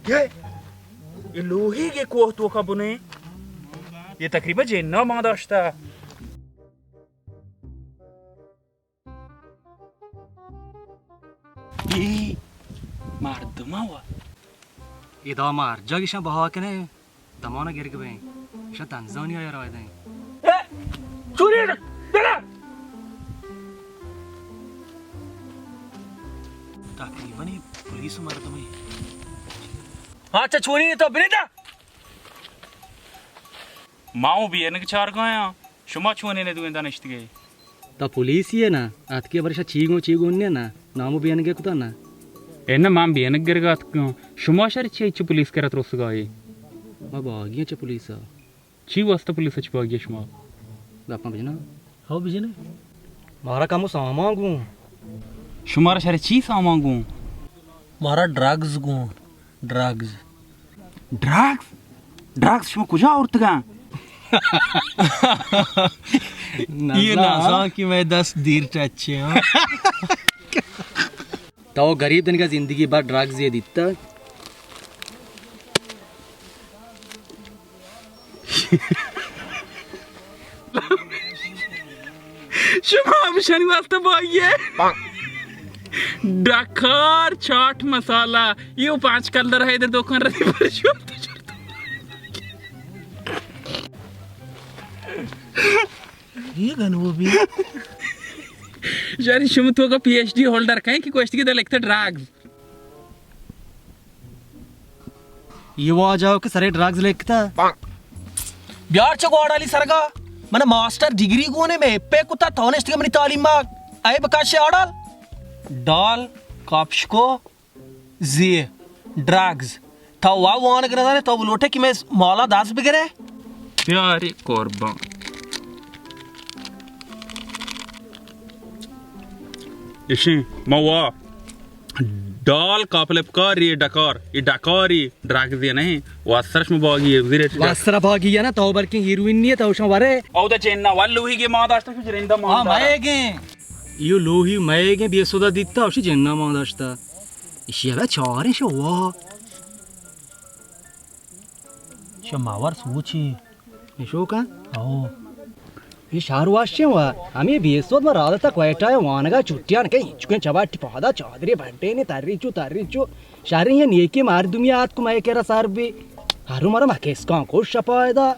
اے، اے لوہیگے کوہ توکا بنے۔ اے تقریباً جناں مان داشتہ۔ اے مردماں وا۔ ادا ما ہر جاگہ اشاں بہا کنیں، دمانا گرگ بیں۔ اشاں تنزانیا رائے دیں۔ اے، چوری بلا۔ تقریباً اے پولیس مردمے۔ اچھا، چوری تو بریدا۔ ما اوں بینگ چارگایاں، شما چونیں دوئیں دانشتگے؟ تو پولیس ئے نا، اتکے برشا چی گوں چی گوں نے نا، نام و بینگ کتا نا۔ اے نا، ما بینگ گرگا اتکوں۔ شما شر چی چی پولیس کرا ترسگائے؟ ما باگیاں چہ پولیسا۔ چی واسطہ پولیس چ باگی شما؟ گپاں بجنا۔ ہو بجنے۔ مارا کمو سامان گوں۔ شمارا شر چی سامان گوں؟ مارا ڈرگز گوں۔ ڈرگز۔ ڈرگز؟ ڈرگز شما کجا آورتگاں؟ یہ نزاں کہ میں دست دیر ٹچے ہوں۔ تو غریب دنگا زندگی بھر ڈرگز یہ دیتا۔ شما ہمشانی واسطہ بائی ہے۔ ڈکار، چاٹ مسالہ، یہ پانچ کلدر ہے، ادھر دکان رہی پر شو۔ یہ گنو بھی۔ یعنی شما تو کا پی ایچ ڈی ہولڈر کہیں کہ گوشتی کہ دا لکھتا ڈرگز۔ یہ واجہ کہ سرے ڈرگز لکھتا۔ بیار چہ گواڑالی سرگا، من ماسٹر ڈگری گونے میں پے کتا، تو نشتگے منی تعلیم ما۔ اے بکاشے آڑال۔ ڈال، کاپشکو، زی، ڈرگز۔ تو وا وانگ نہ زانے، تو لوٹے کہ میں مالا دست بگرے؟ پیاری قربان۔ اشی ما وا ڈال کاپلپ کاری ڈکار، ای ڈکاری ڈرگز یہ نہیں، واسرش میں باگی ہے، زیرے واسرا باگی ہے نا، تو بلکہ ہیروئن نہیں ہے، تو شان ورے۔ او دا چیننا ولوہی گے ما داشتا، کچھ رندہ ما ہاں، دارا۔ مئے گے۔ یو لوہی مئے گے، بے سودا دیتا، اشی جنہ ما داشتا۔ اشی ابا چاریں شو وا۔ شو ماور سوچی۔ نشو کن؟ او۔ یہ شہر واشیں وا۔ ہمیں بیسود ما رادتا کوئٹہ وانگا چھٹیان کہیں چکیں چباٹی پادا چادری بنٹے نے تری چو، تری چو۔ شہر یہ نیکی مردمی آت کو مئے کرا سر بی۔ ہرو مارا مکسکان کو شپایدا۔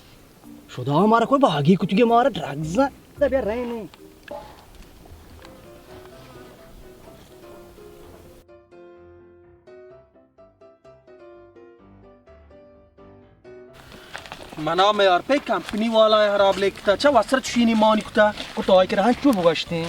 شدا مارا کوئی باگی کتگی مارا ڈرگز۔ بیا رہنے۔ منا میار پہ کمپنی والا خراب لکھتا، چا وسر چینی مانی کتا، کو تو آئی کرا ہنچو بگشتے۔